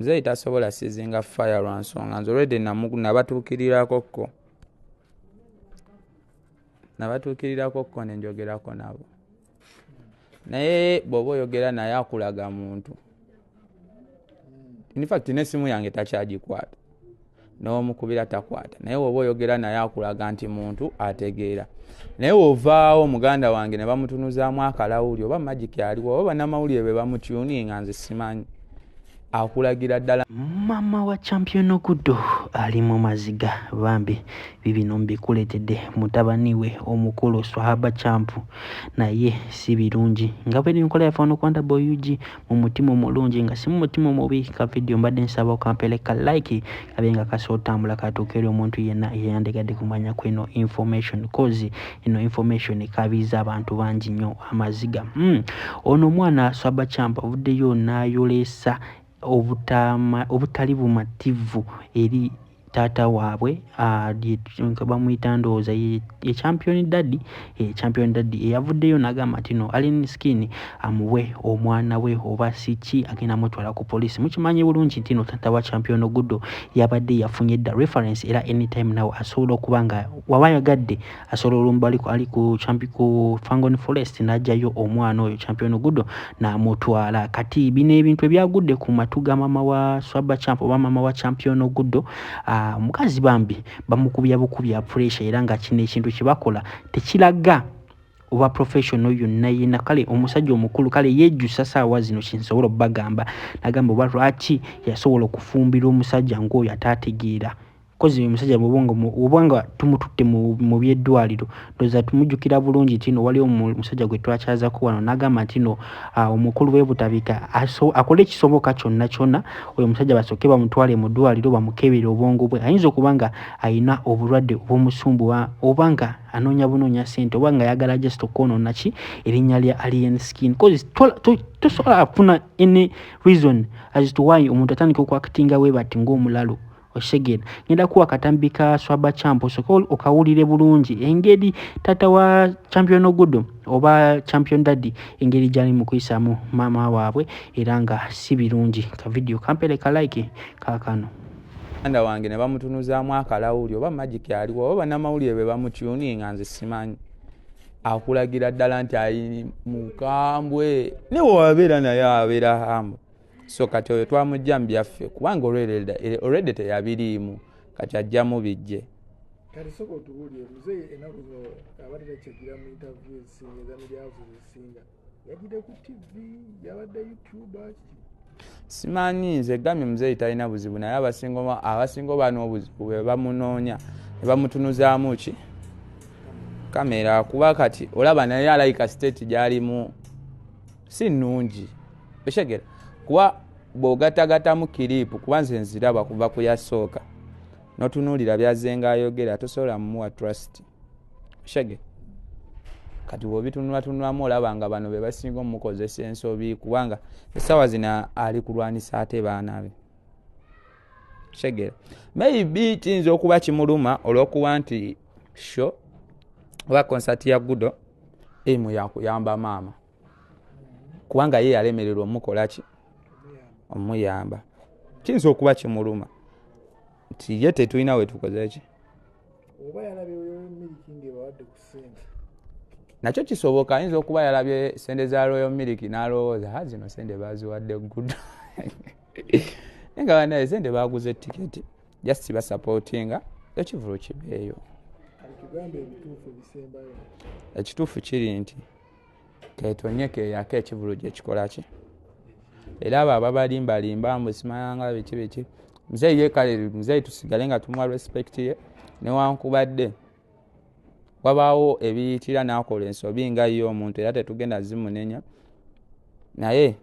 Muzeeyi tasobola sizinga fire lwa nsonga nze already nabatuukirirako ko nenjogerako nabo. Naye bw'oba oyogera naye akulaga muntu. In fact n'essimu yange takyagikwata, n'omukubira takwata, naye bw'oba oyogera naye akulaga nti muntu ategeera. Naye wovaawo muganda wange ne bamutunuzaamu akalawuli oba magic aliwo oba bannamawulire be bamutuninga, nze simanyi, akulagira ddala. Maama wa Champion Gudo ali mu maziga bambi. Bibino mbikuleetedde mutabani we omukulu Swahaba Champ, naye si birungi nga bwe enkola yaffe wano ku Wonder Boy UG mu mutima omulungi nga si mu mutima omubi. Ka video mbadde nsaba okampere ka like kabe nga kasobola otambula katuuke eri omuntu yenna eyandigadde kumanya ku eno information, cause eno information ekabiza abantu bangi nnyo amaziga. Ono omwana Swahaba Champ avuddeyo n'ayolesa obutali bumativu eri taata waabwe bamuyita ndowooza ye Champion Daddy. Champion Daddy eyavuddeyo n'agamba nti no Alien Skin amuwe omwana we oba si ki agenda mutwala ku poliisi. Mukimanyi bulungi nti no taata wa Champion Gudo yabadde yafunye dda reference, era anytime now asobola okuba nga waba ayagadde asobola olumba ali ku ku Fangon Forest n'ajjayo omwana oyo Champion Gudo n'amutwala. Kati bino ebintu ebyagudde ku matu ga maama wa Swahaba Champ oba maama wa Champion Gudo, omukazi bambi bamukubya bukubya pressure, era nga kino ekintu kye bakola tekiraga oba professional yonna yina. Kale omusajja omukulu kale yejjusa saawa zino kinsobola obbagamba, nagamba oba lwaki yasobola okufumbirwa omusajja ng'oyo ataategeera, kozi omusajja bw'obanga tumututte mu by'eddwaliro. Ndowooza tumujjukira bulungi nti no waliwo omusajja gwe twakyazaako wano n'agamba nti no omukulu w'e Butabika akole ekisoboka kyonna kyonna oyo omusajja basooke bamutwale mu ddwaliro bamukebere obwongo bwe, ayinza okuba nga ayina obulwadde obw'omusumbuwa oba nga anoonya bunoonya ssente oba nga ayagala just okwonoona ki erinnya lya Alien Skin, cause tosobola kufuna any reason as to why omuntu atandika okuactinga bwe bati ng'omulalu. Okitegeera? Ngenda kuwa akatambi ka Swahaba Champ osooke okawulire bulungi engeri taata wa Champion Gudo oba Champion Daddy engeri gy'ali mu kuyisaamu maama waabwe, era nga si birungi. Ka video kampere ka like kaakano. Muganda wange ne bamutunuzaamu akalawuli oba magic aliwo oba bannamawulire be bamutuninga, nze simanyi, akulagira ddala nti ali mukambwe, naye wabeera naye abeera hambo. So kati oyo twamujja mu byaffe kubanga already teyabiriimu, kati ajjamu bijje. Kati soka otubuulire, muzeeyi ennaku zino abadde takyagira mu interview ezisinga eza media houses ezisinga, yagidde ku TV, yabadde YouTuber, kiki? Simanyi, nze gambye muzeeyi talina buzibu, naye abasinga oba n'obuzibu bwe bamunoonya ne bamutunuzaamu ki kamera, kuba kati olaba naye alayika state gy'alimu si nnungi. Oshegera kuba bw'ogattagattamu clip, kuba nze nziraba kuva ku yasooka n'otunuulira byazzenga ayogera, tosobola mumuwa trust. Oshegera kati bw'obitunulatunulamu olaba nga bano be basinga omukozesa ensobi, kubanga essaawa zino ali kulwanisa ate baana be. Shegera maybe kiyinza okuba kimuluma olw'okuba nti show oba concert ya Gudo emu yakuyamba maama, kubanga ye yalemererwa omukola ki omuyamba. Kiyinza okuba kimuluma nti ye tetulina we tukoze ki. Oba yalabye Royal Milk ng'ebawadde ku ssente? Nakyo kisoboka, ayinza okuba yalabye sente za Royal Milk n'alowooza, ha, zino sente baziwadde Gudo, naye nga banaye sente baguze tiketi, just basupportinga ekivulu kibeeyo. Kati tugambe ebituufu ebisembayo. Ekituufu kiri nti ketonye keyako ekivulu gyekikola ki, era abo ababalimbalimba mbu simanyanga biki biki, muzeeyi ye kale muzeeyi tusigale nga tumuwa respect ye, newankubadde wabaawo ebiyitira n'akola ensobi nga ye omuntu, era tetugenda zimunenya. Naye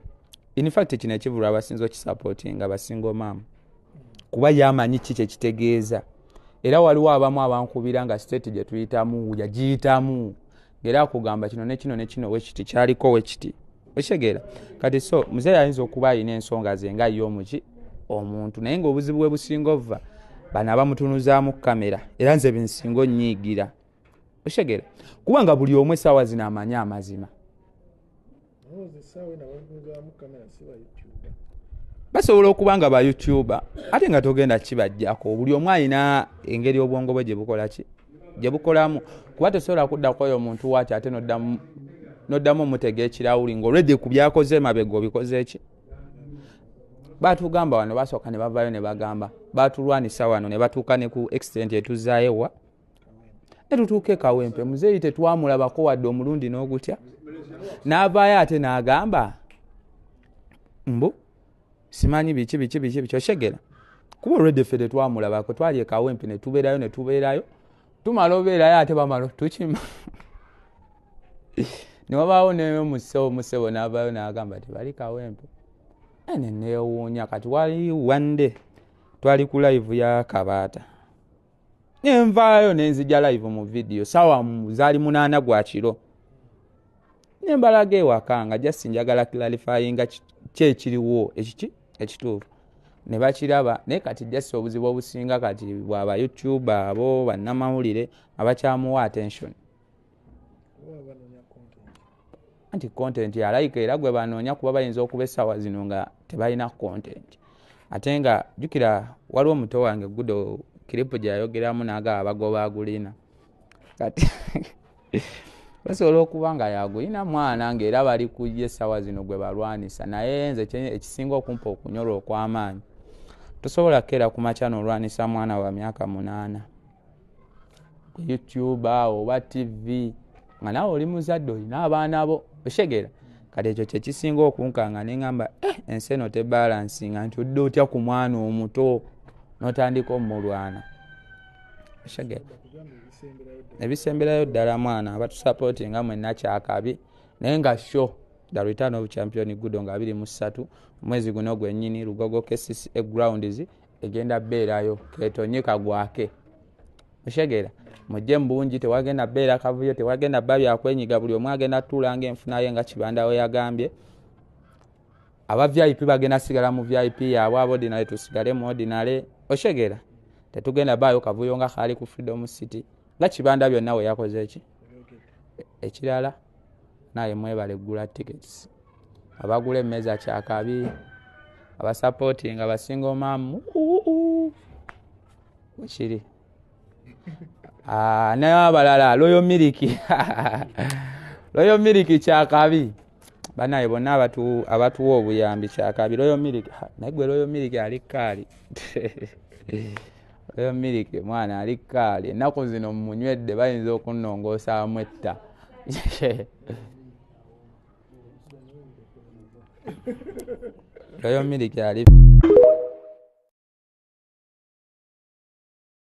in fact kino ekivulu abasinza okisupportinga basinga omaama, kuba yamanyi ki kyekitegeeza. Era waliwo abamu abankubira nga state gye tuyitamu yagiyitamu, era akugamba kino nekino nekino wekiti kyaliko wekiti, okitegeera? Kati so muzeeyi ayinza okuba alina ensonga ze nga ye omuki omuntu, naye ngaobuzibu bwe businga ova bano abamutunuzaamu kamera, era nze binsinga onnyiigira. Okitegeera? Kubanga buli omu essaawa zino amanyi amazima. Olowooza essaawa eno abamutunuzaamu kamera si ba YouTuber? Basobola okuba nga ba youtuber ate nga togenda kibajjako. Buli omu alina engeri obwongo bwe gye bukola ki, gye bukolamu, kuba tosobola kuddako oyo omuntu waaki ate noddamu omutega ekirawuli ng'olwedde ku byakoze emabega obikoze ki. Batugamba wano basooka ne bavaayo ne bagamba batulwanisa wano ne batuuka ne ku extent etuzaayo wa ne tutuuka e Kawempe. Muzeeyi tetwamulabako wadde omulundi n'ogutya, n'avaayo ate n'agamba mbu simanyi biki biki biki biki, oshegera kuba olwedde ffe tetwamulabako, twali e Kawempe ne tubeerayo ne tubeerayo, tumala obeerayo ate bamala tukima ne wabaawo n'omusewo n'avaayo n'agamba tebali Kawempe. Ne neewuunya. Kati wali one day twali ku live ya Kabaata, nenvaayo nenzija live mu video sawa zaali 8 gwa kiro, nembalaga ewaka nga just njagala clarifyinga ki ekiriwo ekiki ekituufu ne bakiraba. Naye kati just obuzibu obusinga kati bwaba YouTube abo bannamawulire abakyamuwa attention, anti content alayika era gwe banoonya, kuba bayinza okuba essaawa zino nga tebalina content. Ate nga jjukira waliwo omuto wange Gudo clip gye yayogeramu n'agaba abagoba agulina, kati basobola okuba nga yagulina mwana ng'era bali ku ye essaawa zino gwe balwanisa. Naye nze ekisinga okumpa okunyolwa okw'amaanyi, tosobola kukeera ku makya n'olwanisa mwana wa myaka 8 ku YouTube oba TV nga naawe oli muzadde olina abaana bo, oshegera. Kati ekyo kyekisinga okunkanga ne ŋŋamba ensi eno tebalansinga nti odde otya ku mwana omuto n'otandika omulwana, oshegera. Ebisemberayo ddala mwana abatusapootinga mwenna kyakabi, naye nga show the return of Champion Gudo nga 23 omwezi guno gwennyini, Lugogo KCCA grounds egenda bbeerayo, ketonye kagwake, oshegera. Mujje mu bungi, tewagenda bbeera kavuyo, tewagenda bba byakwenyiga, buli omu agenda tuula ng'enfuna ye nga Kibanda we yagambye. Aba VIP bagenda sigala mu VIP yaabwe, aba ordinary tusigale mu ordinary, oshegera. Tetugenda baayo kavuyo nga kaali ku Freedom City nga Kibanda byonna we yakoze eki. Ekirala naye mwebale ggula tickets, abagula emmeeza kyakabi, abasapootinga basinga omaamu wekiri n'abalala Royal Milk Royal Milk kyakabi, banaye bonna abatuwa obuyambi kyakabi. Royal Milk naye gwe Royal Milk ali kaali, Royal Milk mwana ali kaali, ennaku zino munywedde bayinza okunnongoosaamu etta. Royal Milk ali